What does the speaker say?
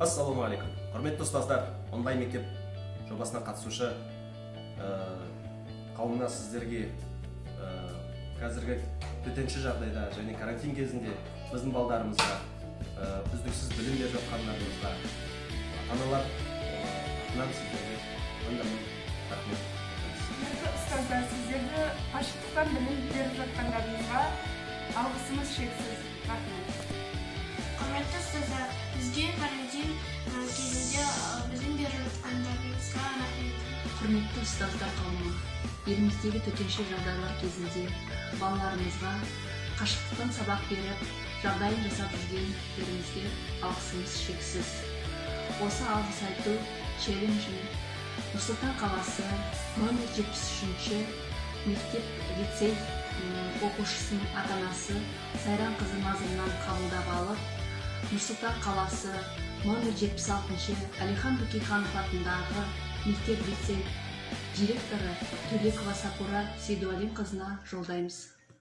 Ассалаумағалейкум, құрметті ұстаздар! Онлайн мектеп жобасына қатысушы қауымына, сіздерге қазіргі төтенше жағдайда және карантин кезінде біздің балдарымызға үздіксіз білім беріп жатқандарыңызға ата аналар атынан сіздерге мың да мың рахмет айтамыз. Құрметті ұстаздар, сіздерді қашықтықтан білім беріп жатқандарыңызға алғысымыз шексіз, рахмет. Құрметті ұстаздар, бізге карантин кезінде білім беріп жатқандарыңызға рахмет. Құрметті ұстаздар қауымы, еліміздегі төтенше жағдайлар кезінде балаларымызға қашықтықтан сабақ беріп, жағдайын жасап жүргендеріңізге алғысымыз шексіз. Осы алғыс айту челленджін Нұр Сұлтан қаласы номер 73-ші мектеп лицей оқушысының ата анасы Сайранқызы Назымнан қабылдап алып, Нұр Сұлтан қаласы номер 76-шы Әлихан Бөкейханов атындағы мектеп лицей директоры Төлекова Сапура Сейдуалинқызына жолдаймыз.